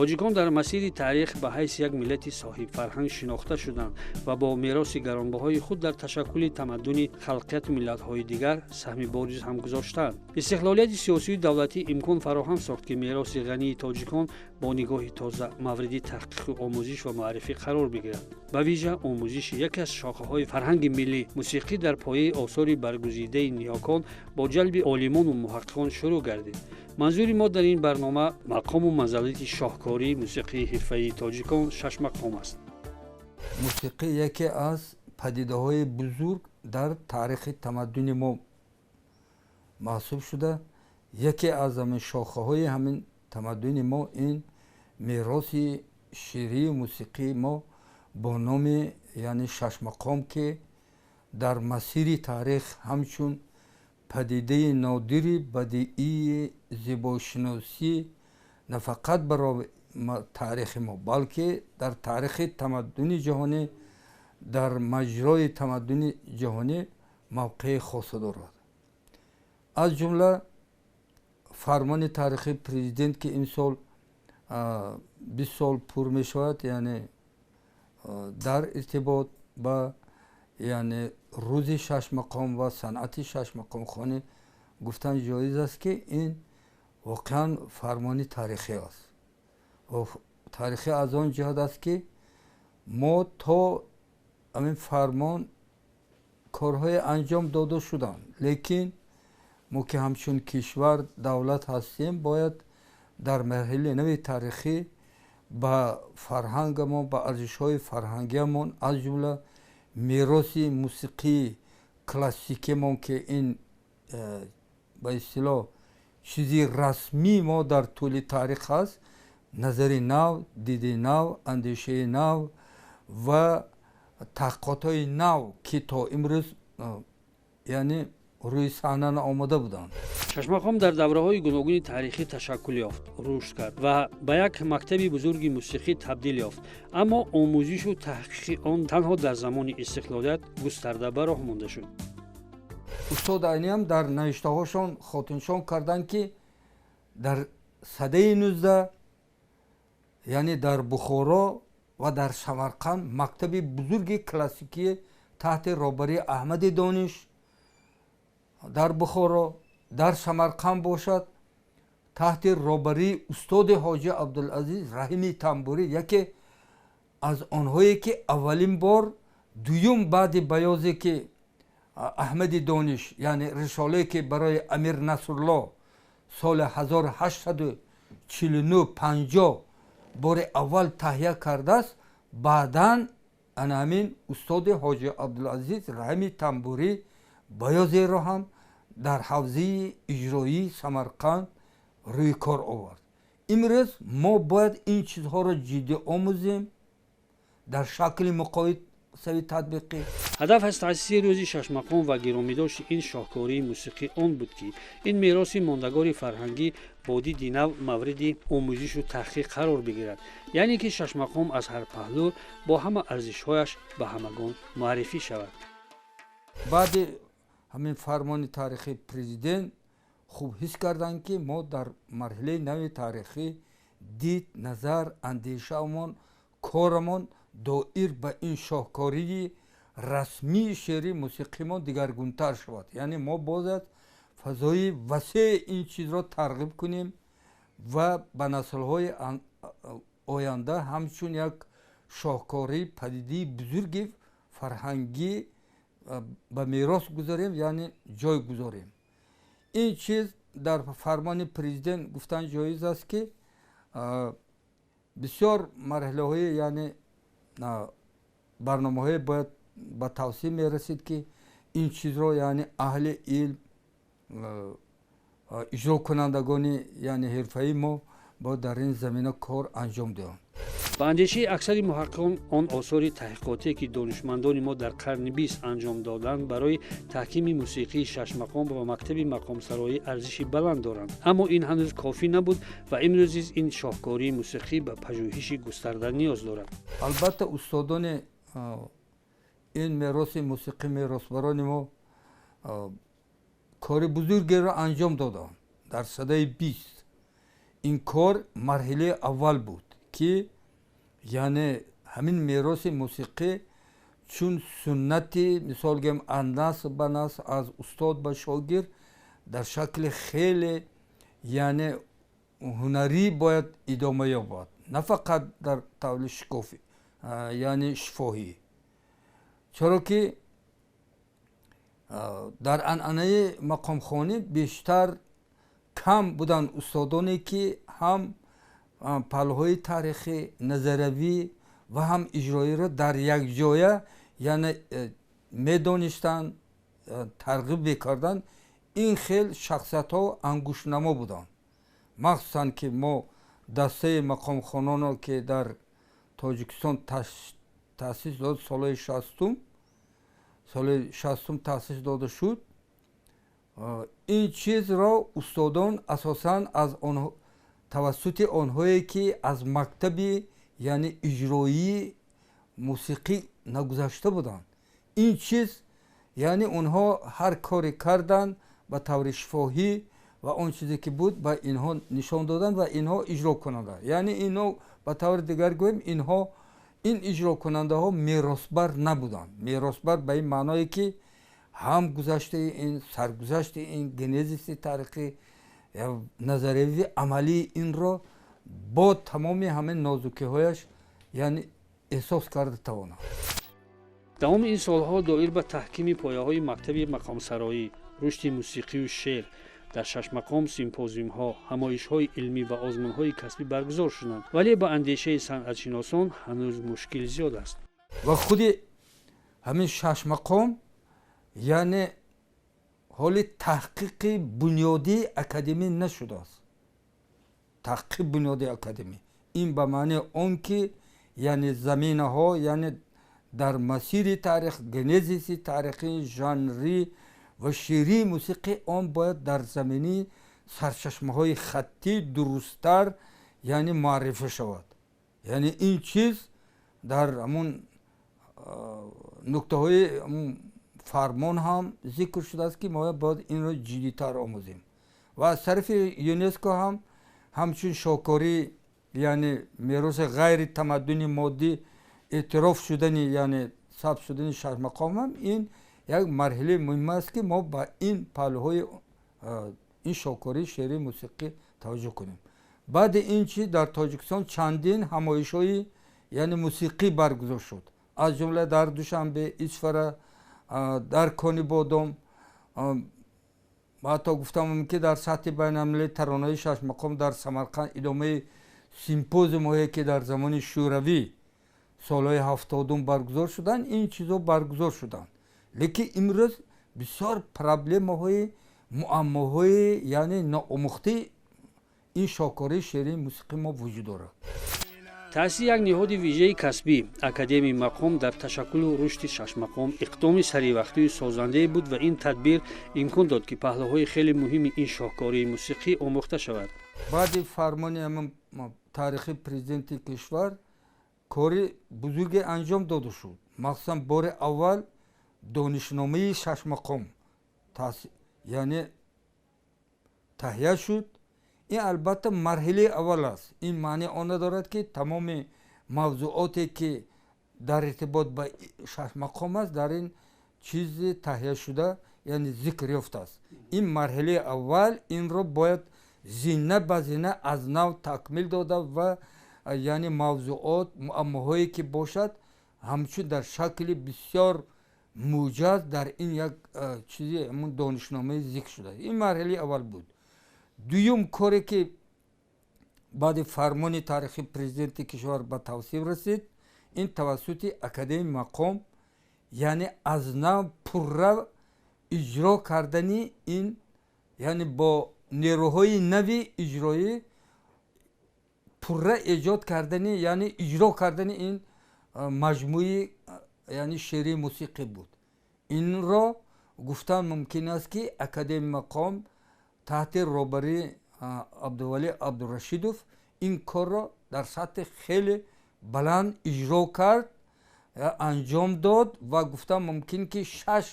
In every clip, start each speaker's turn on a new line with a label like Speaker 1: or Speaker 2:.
Speaker 1: Тоҷикон дар масири таърих ба ҳайси як миллати соҳибфарҳанг шинохта шуданд ва бо мероси гаронбаҳои худ дар ташаккули тамаддуни халқияту миллатҳои дигар саҳми бориз ҳам гузоштанд. Истиқлолияти сиёсию давлатӣ имкон фароҳам сохт, ки мероси ғании тоҷикон бо нигоҳи тоза мавриди таҳқиқу омӯзиш ва муаррифӣ қарор бигирад. Ба вижа омӯзиши яке аз шохаҳои фарҳанги миллӣ, мусиқӣ, дар пояи осори баргузидаи ниёкон бо ҷалби олимону муҳаққиқон шурӯъ гардид. Манзури мо дар ин барнома мақому манзалати шоҳкории мусиқии ҳирфаии тоҷикон, шашмақом аст.
Speaker 2: Мусиқӣ яке аз падидаҳои бузург дар таърихи тамаддуни мо маҳсуб шуда, яке аз ҳамин шохаҳои ҳамин тамаддуни мо, ин мероси шеърии мусиқии мо бо номи, яъне, шашмақом, ки дар масири таърих ҳамчун падидаи нодири бадиии зебошиносӣ на фақат барои таърихи мо, балки дар таърихи тамаддуни ҷаҳонӣ, дар маҷрои тамаддуни ҷаҳонӣ мавқеи хоса дорад. Аз ҷумла фармони таърихии президент, ки имсол 20 сол пур мешавад, яъне дар иртибот ба, яъне, рӯзи шашмақом ва санъати шашмақомхонӣ, гуфтан ҷоиз аст, ки ин воқеан фармони таърихӣ аст. Таърихӣ аз он ҷиҳат аст, ки мо то ҳамин фармон корҳое анҷом дода шуданд, лекин мо, ки ҳамчун кишвар, давлат ҳастем, бояд дар марҳилаи нави таърихӣ ба фарҳангамон, ба арзишҳои фарҳангиамон, аз ҷумла мероси мусиқии классикиамон, ки ин ба истилоҳ чизи расмии мо дар тӯли таърих аст, назари нав, диди нав, андешаи нав ва таҳқиқотҳои нав, ки то имрӯз, яъне, рӯи саҳна наомада буданд.
Speaker 1: Шашмақом дар давраҳои гуногуни таърихӣ ташаккул ёфт, рушд кард ва ба як мактаби бузурги мусиқӣ табдил ёфт, аммо омӯзишу таҳқиқи он танҳо дар замони истиқлолият густарда ба роҳ монда шуд.
Speaker 2: Устод Айниам дар навиштаҳошон хотирнишон карданд, ки дар садаи 19, яъне, дар Бухоро ва дар Самарқанд мактаби бузурги классикӣ таҳти роҳбарии Аҳмади Дониш дар Бухоро, дар Самарқанд бошад, таҳти роҳбарии устоди Ҳоҷи Абдулазиз Раҳими Тамбурӣ, яке аз онҳое, ки аввалин бор, дуюм баъди Баёзе, ки Аҳмади Дониш, яъне, рисолае, ки барои Амир Насрулло соли 1849-50 бори аввал таҳия кардааст, баъдан ана ҳамин устоди Ҳоҷи Абдулазиз Раҳими Тамбурӣ Баёзеро ҳам дар ҳавзаи иҷроии Самарқанд рӯи кор овард. Имрӯз мо бояд ин чизҳоро ҷиддӣ омӯзем дар шакли муқоисави татбиқӣ.
Speaker 1: Ҳадаф аз таъсиси рӯзи шашмақом ва гиромидошти ин шоҳкории мусиқӣ он буд, ки ин мероси мондагори фарҳангӣ бо диди нав мавриди омӯзишу таҳқиқ қарор бигирад, яъне ки шашмақом аз ҳар паҳлӯ бо ҳама арзишҳояш ба ҳамагон муаррифӣ шавад.
Speaker 2: Баъди ҳамин фармони таърихии президент хуб ҳис карданд, ки мо дар марҳилаи нави таърихӣ дид, назар, андешаамон, корамон доир ба ин шоҳкории расмии шеърии мусиқимон дигаргунтар шавад, яъне мо бояд фазои васеи ин чизро тарғиб кунем ва ба наслҳои оянда ҳамчун як шоҳкории падидаи бузурги фарҳангӣ ба мерос гузорем, яъне ҷой гузорем. Ин чиз дар фармони президент, гуфтан ҷоиз аст, ки бисёр марҳилаҳои, яъне, барномаҳое бояд ба тавсия мерасид, ки ин чизро, яъне, аҳли илм, иҷрокунандагони, яъне, ҳирфаи мо бояд дар ин замина кор анҷом диҳанд.
Speaker 1: Ба андешаи аксари муҳаққиқон, он осори таҳқиқотие, ки донишмандони мо дар қарни 20 анҷом доданд, барои таҳкими мусиқии шашмақом ва мактаби мақомсароӣ арзиши баланд доранд, аммо ин ҳанӯз кофӣ набуд ва имрӯз низ ин шоҳкории мусиқӣ ба пажӯҳиши густарда ниёз дорад.
Speaker 2: Албатта, устодони ин мероси мусиқӣ, меросбарони мо кори бузургеро анҷом доданд дар садаи 20. Ин кор марҳилаи аввал буд. Ки яъне ҳамин мероси мусиқӣ чун суннати, мисол гӯем, аз насл ба насл, аз устод ба шогирд дар шакли хеле, яъне, ҳунарӣ бояд идома ёбад, на фақат дар тавли шикофи, яъне шифоҳӣ. Чаро ки дар анъанаи мақомхонӣ бештар кам буданд устодоне, ки ҳам паҳлӯҳои таърихӣ, назариявӣ ва ҳам иҷроиро дар як ҷоя, яъне, медонистанд, тарғиб мекарданд. Ин хел шахсиятҳо ангуштнамо буданд. Махсусан ки мо дастаи мақомхононо, ки дар Тоҷикистон таъсис дод, солҳои 60-ум, соли 60-ум таъсис дода шуд. Ин чизро устодон асосан аз тавассути онҳое, ки аз мактаби, яъне, иҷроии мусиқӣ нагузашта буданд, ин чиз, яъне, онҳо ҳар коре карданд ба таври шифоҳӣ ва он чизе ки буд, ба инҳо нишон доданд ва инҳо иҷрокунанда, яъне инҳо, ба таври дигар гӯем, инҳо, ин иҷрокунандаҳо меросбар набуданд. Меросбар ба ин маъное, ки ҳам гузаштаи ин, саргузашти ин, генезиси таърихӣ, назариявии амалии инро бо тамоми ҳамин нозукиҳояш, яъне, эҳсос карда тавонанд.
Speaker 1: Давоми ин солҳо доир ба таҳкими пояҳои мактаби мақомсароӣ, рушди мусиқию шеър дар шашмақом симпозиумҳо, ҳамоишҳои илмӣ ва озмунҳои касбӣ баргузор шуданд, вале ба андешаи санъатшиносон ҳанӯз мушкил зиёд аст.
Speaker 2: Ва худи ҳамин шашмақом, яъне, ҳоли таҳқиқи бунёдии академӣ нашудааст. Таҳқиқи бунёдии академӣ ин ба маънии он ки, яъне, заминаҳо, яъне, дар масири таърих, генезиси таърихӣ, жанрӣ ва шеърии мусиқӣ, он бояд дар заминаи сарчашмаҳои хаттӣ дурусттар, яъне, муаррифӣ шавад. Яъне ин чиз дар ҳамун нуктаҳои фармон ҳам зикр шудааст, ки мо бояд инро ҷиддитар омӯзем. Ва аз тарафи ЮНЕСКО ҳам ҳамчун шоҳкорӣ, яъне мероси ғайри тамаддуни моддӣ эътироф шудани, яъне сабт шудани шашмақом ҳам ин як марҳилаи муҳим аст, ки мо ба ин паҳлӯҳои ин шоҳкории шеърии мусиқӣ таваҷҷӯҳ кунем. Баъди ин чиз дар Тоҷикистон чандин ҳамоишҳои, яъне, мусиқӣ баргузор шуд, аз ҷумла дар Душанбе, Исфара, дар Конибодом. Ҳатто гуфтам мумкин, дар сатҳи байналмилалӣ таронаҳои шашмақом дар Самарқанд, идомаи симпозиумҳое, ки дар замони Шӯравӣ солҳои 70-ум баргузор шуданд, ин чизҳо баргузор шуданд. Лекин имрӯз бисёр проблемаҳои, муаммоҳои, яъне, ноомӯхтаи ин шоҳкории шеърии мусиқӣ мо вуҷуд дорад.
Speaker 1: Таъсиси як ниҳоди вижаи касбӣ, Академияи мақом, дар ташаккулу рушди шашмақом иқдоми саривақтию созандае буд ва ин тадбир имкон дод, ки паҳлӯҳои хеле муҳими ин шоҳкории мусиқӣ омӯхта шавад.
Speaker 2: Баъди фармони ҳамин таърихи президенти кишвар кори бузурге анҷом дода шуд. Махсусан бори аввал донишномаи шашмақом, яъне, таҳия шуд. Ин албатта марҳилаи аввал аст. Ин маънии он надорад, ки тамоми мавзӯоте, ки дар иртибот ба шашмақом аст, дар ин чизи таҳия шуда, яъне, зикр ёфтааст. Ин марҳилаи аввал, инро бояд зина ба зина аз нав такмил дода ва, яъне, мавзӯот, муаммоҳое ки бошад, ҳамчун дар шакли бисёр муҷаз дар ин як чизи ҳамун донишномаи зикр шуда. Ин марҳилаи аввал буд. Дуюм коре, ки баъди фармони таърихи президенти кишвар ба тавсиф расид, ин тавассути Академияи мақом, яъне, аз нав пурра иҷро кардани ин, яъне, бо нерӯҳои нави иҷроӣ пурра эҷод кардани, яъне иҷро кардани ин маҷмӯи, яъне, шеърии мусиқӣ буд. Инро гуфтан мумкин аст, ки Академияи мақом таҳти роҳбарии Абдувалӣ Абдурашидов ин корро дар сатҳи хеле баланд иҷро кард, анҷом дод ва гуфтан мумкин, ки шаш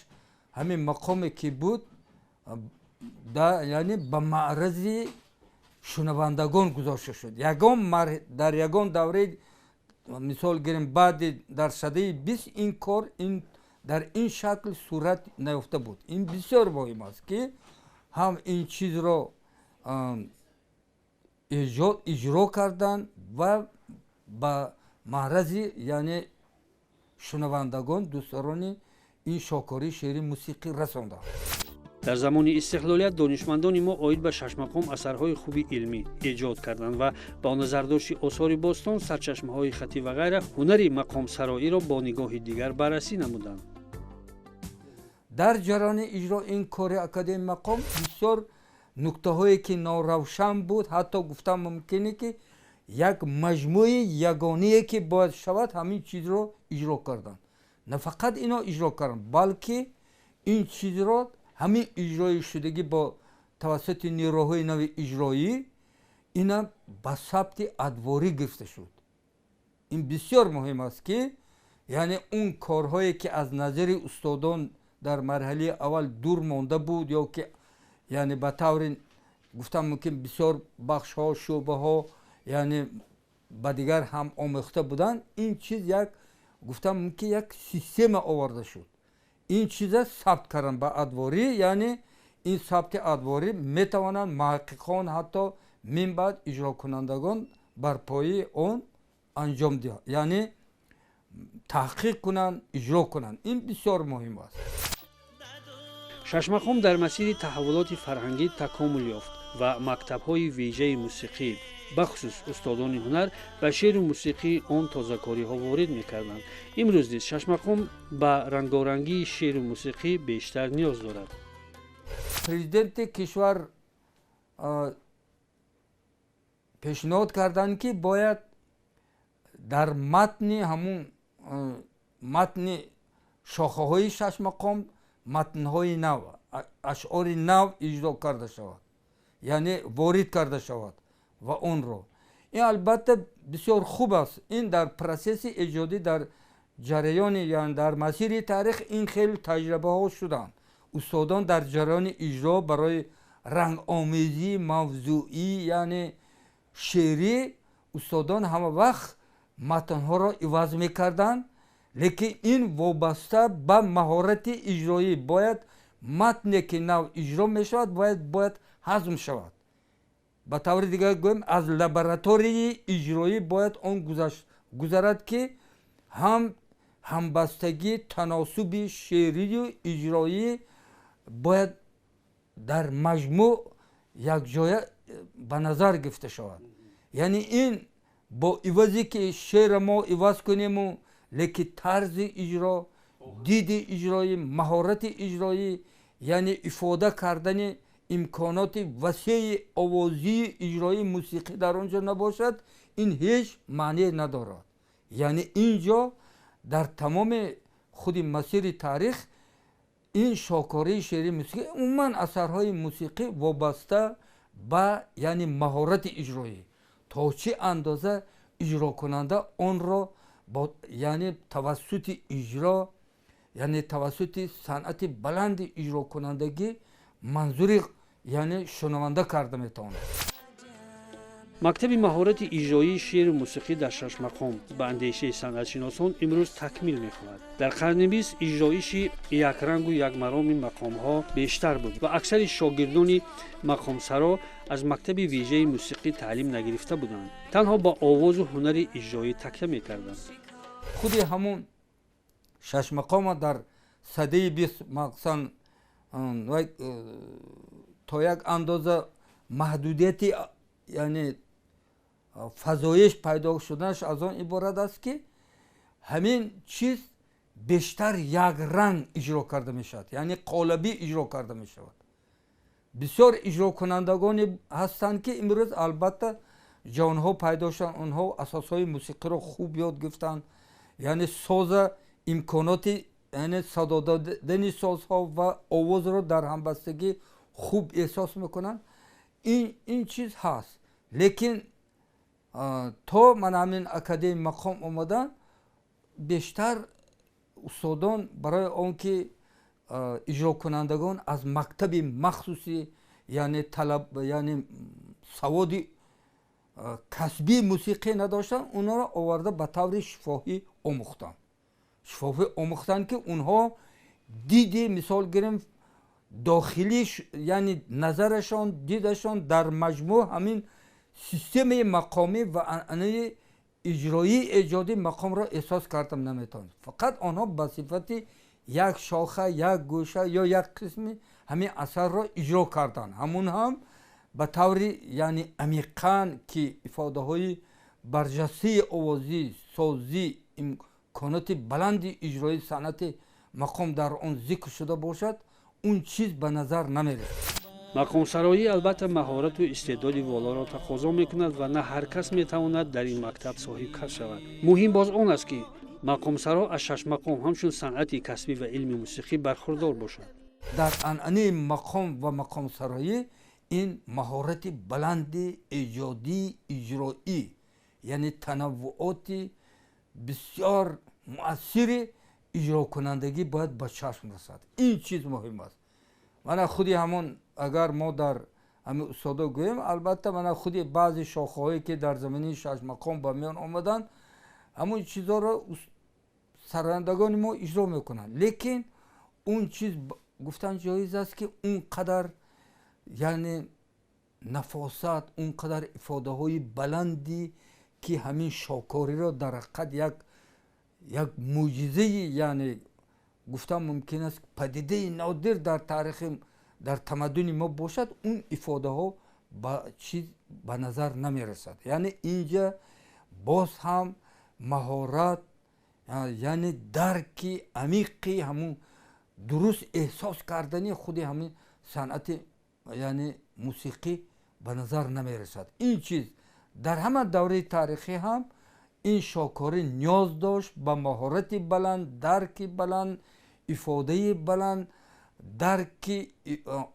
Speaker 2: ҳамин мақоме ки буд, яъне, ба маърази шунавандагон гузошта шуд. Ягон дар ягон давраи, мисол гирем, баъди дар садаи 20 ин кор ин дар ин шакл сурат наёфта буд. Ин бисёр муҳим аст, ки ҳам ин чизро иҷро кардан ва ба маърази, яъне шунавандагон, дӯстдорони ин шоҳкории шеъри мусиқӣ расонданд.
Speaker 1: Дар замони истиқлолият донишмандони мо оид ба шашмақом асарҳои хуби илмӣ эҷод карданд ва бо назардошти осори бостон, сарчашмаҳои хаттӣ ва ғайра ҳунари мақомсароиро бо нигоҳи дигар баррасӣ намуданд.
Speaker 2: Дар ҷараёни иҷро ин кори Академияи мақом бисёр нуктаҳое ки норавшан буд, ҳатто гуфтан мумкине, ки як маҷмӯи ягоние ки бояд шавад, ҳамин чизро иҷро карданд. На фақат ино иҷро карданд, балки ин чизро ҳамин иҷрои шудагӣ бо тавассути нерӯҳои нави иҷроӣ ина ба сабти адворӣ гирифта шуд. Ин бисёр муҳим аст, ки яъне он корҳое ки аз назари устодон дар марҳалаи аввал дур монда буд ё ки яъне ба таври гуфтан мумкин бисёр бахшҳо, шӯъбаҳо, яъне ба дигар ҳам омехта буданд, ин чиз як гуфтан мумкин як система оварда шуд. Ин чиза сабт кардан ба адворӣ, яъне ин сабти адворӣ метавонанд муҳаққиқон, ҳатто минбаъд иҷрокунандагон бар пояи он анҷом диҳанд, яъне таҳқиқ кунанд, иҷро кунанд. Ин бисёр муҳим аст.
Speaker 1: Шашмақом дар масири таҳаввулоти фарҳангӣ такомул ёфт ва мактабҳои вежаи мусиқӣ, бахусус устодони ҳунар, ба шеъру мусиқии он тозакориҳо ворид мекарданд. Имрӯз низ шашмақом ба рангорангии шеъру мусиқӣ бештар ниёз дорад.
Speaker 2: Президенти кишвар пешниҳод карданд, ки бояд дар матни ҳамун матни шохаҳои шашмақом матнҳои нав, ашъори нав иҷро карда шавад, яъне ворид карда шавад ва онро. Ин албатта бисёр хуб аст. Ин дар процесси эҷодӣ, дар ҷараёни, яъне дар масири таърих ин хеле таҷрибаҳо шуданд. Устодон дар ҷараёни иҷро барои рангомезии мавзӯӣ, яъне шеърӣ, устодон ҳама вақт матнҳоро иваз мекарданд, лекин ин вобаста ба маҳорати иҷроӣ. Бояд матне ки нав иҷро мешавад, бояд ҳазм шавад. Ба таври дигар гӯем, аз лабораторияи иҷроӣ бояд он гузарад, ки ҳам ҳамбастагӣ, таносуби шеърию иҷроӣ бояд дар маҷмӯъ якҷоя ба назар гирифта шавад. Яъне ин бо ивазе ки шеърро мо иваз кунему, лекин тарзи иҷро, диди иҷроӣ, маҳорати иҷроӣ, яъне ифода кардани имконоти васеи овозии иҷроии мусиқӣ дар он ҷо набошад, ин ҳеҷ маъние надорад. Яъне ин ҷо дар тамоми худи масири таърих ин шоҳкории шеърии мусиқӣ, умуман асарҳои мусиқӣ вобаста ба, яъне маҳорати иҷроӣ, то чӣ андоза иҷрокунанда онро яъне тавассути иҷро, яъне тавассути санъати баланди иҷрокунандагӣ манзури, яъне шунаванда карда метавонад.
Speaker 1: Мактаби маҳорати иҷроии шеъру мусиқӣ дар шашмақом ба андешаи санъатшиносон имрӯз такмил мехоҳад. Дар қарни 20 иҷроиши якрангу якмароми мақомҳо бештар буд ва аксари шогирдони мақомсаро аз мактаби вежаи мусиқӣ таълим нагирифта буданд, танҳо ба овозу ҳунари иҷроӣ такя мекарданд.
Speaker 2: Худи ҳамун шашмақома дар садаи 20 махсусан то як андоза маҳдудияти, яъне фазоиш пайдо шуданаш аз он иборат аст, ки ҳамин чиз бештар якранг иҷро карда мешавад, яъне қолабӣ иҷро карда мешавад. Бисёр иҷрокунандагоне ҳастанд, ки имрӯз албатта ҷавонҳо пайдо шуданд, онҳо асосҳои мусиқиро хуб ёд гирифтанд, яъне соза имконоти, яъне садо додани созҳо ва овозро дар ҳамбастагӣ хуб эҳсос мекунанд. Ин чиз ҳаст, лекин то ман ҳамин академия мақом омадан, бештар устодон барои он ки иҷрокунандагон аз мактаби махсуси, яъне талаб, яъне саводи касбии мусиқӣ надоштанд, онҳоро оварда ба таври шифоҳӣ омӯхтанд. Шифоҳӣ омӯхтанд, ки онҳо диди, мисол гирем, дохилӣ, яъне назарашон, дидашон дар маҷмӯъ ҳамин системаи мақомӣ ва анъанаи иҷроии эҷодии мақомро эҳсос карда наметавонанд. Фақат онҳо ба сифати як шоха, як гӯша ё як қисми ҳамин асарро иҷро карданд. Ҳамун ҳам ба таври, яъне, амиқан, ки ифодаҳои барҷастаи овозӣ, созӣ, имконоти баланди иҷроии санъати мақом дар он зикр шуда бошад, он чиз ба назар намерасад.
Speaker 1: Мақомсароӣ албатта маҳорату истеъдоди волоро тақозо мекунад ва на ҳар кас метавонад дар ин мактаб соҳибкар шавад. Муҳим боз он аст, ки мақомсаро аз шашмақом ҳамчун санъати касбӣ ва илми мусиқӣ бархурдор бошад.
Speaker 2: Дар анъанаи мақом ва мақомсароӣ ин маҳорати баланди эҷодии иҷроӣ, яъне танаввуоти бисёр муассири иҷрокунандагӣ бояд ба чашм расад. Ин чиз муҳим аст. Мана худи ҳамон, агар мо дар ҳамин устодо гӯем, албатта, мана худи баъзе шохаҳое, ки дар заминаи шашмақом ба миён омаданд, ҳамон чизҳоро сарояндагони мо иҷро мекунанд, лекин он чиз гуфтан ҷоиз аст, ки он қадар, яъне, нафосат, он қадар ифодаҳои баландӣ, ки ҳамин шоҳкориро дар ҳақиқат як мӯъҷизаи, яъне, гуфтан мумкин аст, падидаи нодир дар таърихи, дар тамаддуни мо бошад, он ифодаҳо ба чиз ба назар намерасад. Яъне инҷа боз ҳам маҳорат, яъне дарки амиқи ҳамун, дуруст эҳсос кардани худи ҳамин санъати, яъне мусиқӣ ба назар намерасад. Ин чиз дар ҳама давраи таърихӣ ҳам ин шоҳкорӣ ниёз дошт ба маҳорати баланд, дарки баланд, ифодаи баланд, дарки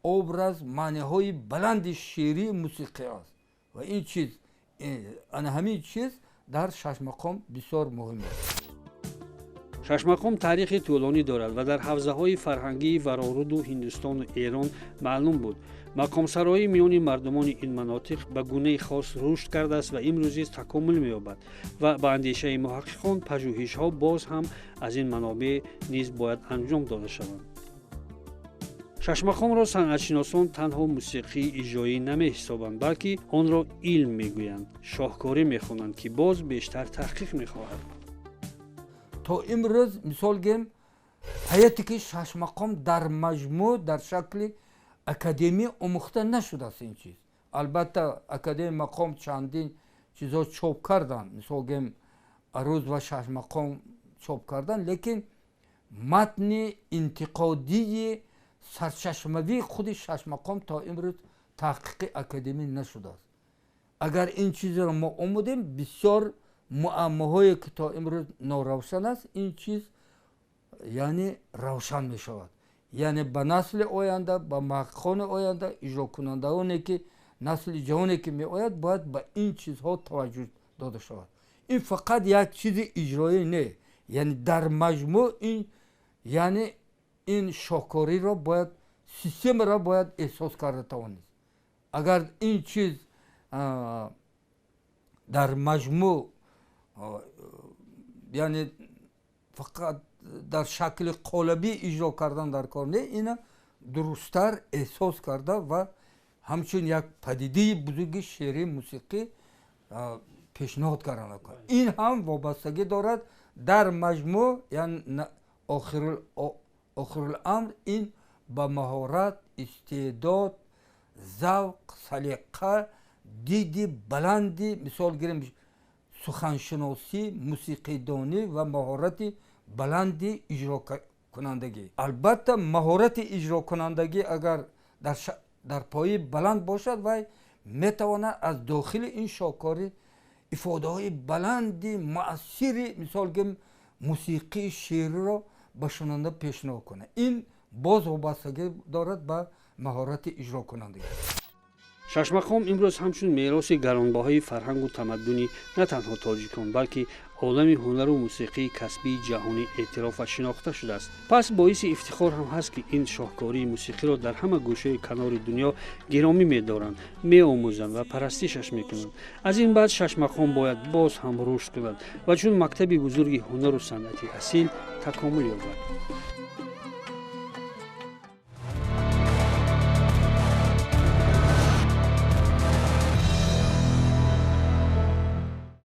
Speaker 2: образ, маъниҳои баланди шеърии мусиқӣ аст ва ин чиз, ана ҳамин чиз дар шашмақом бисёр муҳим аст.
Speaker 1: Шашмақом таърихи тӯлонӣ дорад ва дар ҳавзаҳои фарҳангии Вароруду Ҳиндустону Эрон маълум буд. Мақомсароӣ миёни мардумони ин манотиқ ба гунаи хос рушд кардааст ва имрӯз низ такомул меёбад ва ба андешаи муҳаққиқон, пажӯҳишҳо боз ҳам аз ин манобеъ низ бояд анҷом дода шаванд. Шашмақомро санъатшиносон танҳо мусиқии иҷроӣ намеҳисобанд, балки онро илм мегӯянд, шоҳкорӣ мехонанд, ки боз бештар таҳқиқ мехоҳад.
Speaker 2: То имрӯз, мисол гирем, ҳайате ки шашмақом дар маҷмӯъ дар шакли академӣ омӯхта нашудааст ин чиз. Албатта, академияи мақом чандин чизҳо чоп карданд, мисол гирем, аруз ва шашмақом чоп карданд, лекин матни интиқодии сарчашмавии худи шашмақом то имрӯз таҳқиқи академӣ нашудааст. Агар ин чизро мо омӯдем, бисёр муаммоҳое, ки то имрӯз норавшан аст, ин чиз, яъне, равшан мешавад. Яъне ба насли оянда, ба муҳаққиқони оянда, иҷрокунандагоне ки насли ҷавоне ки меояд, бояд ба ин чизҳо таваҷҷӯҳ дода шавад. Ин фақат як чизи иҷроӣ не, яъне дар маҷмӯъ ин, яъне, ин шоҳкориро бояд, системаро бояд эҳсос карда тавонист. Агар ин чиз дар маҷмӯъ, яъне фақат дар шакли қолабӣ иҷро кардан дар кор не, ина дурусттар эҳсос карда ва ҳамчун як падидаи бузурги шеърии мусиқӣ пешниҳод кардан. Ин ҳам вобастагӣ дорад дар маҷмӯъ, яъне охируламр ин ба маҳорат, истеъдод, завқ, салиқа, диди баланди, мисол гирем, суханшиносӣ, мусиқидонӣ ва маҳорати баланди иҷрокунандагӣ. Албатта, маҳорати иҷрокунандагӣ агар дар пояи баланд бошад, вай метавонад аз дохили ин шоҳкорӣ ифодаҳои баланди муассири, мисол гирем, мусиқии шеъриро ба шунанда пешниҳод кунад. Ин боз вобастагӣ дорад ба маҳорати иҷрокунандагӣ.
Speaker 1: Шашмақом имрӯз ҳамчун мероси гаронбаҳои фарҳангу тамаддуни на танҳо тоҷикон, балки олами ҳунару мусиқии касбии ҷаҳонӣ эътироф ва шинохта шудааст. Пас боиси ифтихор ҳам ҳаст, ки ин шоҳкории мусиқиро дар ҳама гӯшаи канори дунё гиромӣ медоранд, меомӯзанд ва парастишаш мекунанд. Аз ин баъд шашмақом бояд боз ҳам рушд кунад ва чун мактаби бузурги ҳунару санъати асил такомул ёбад.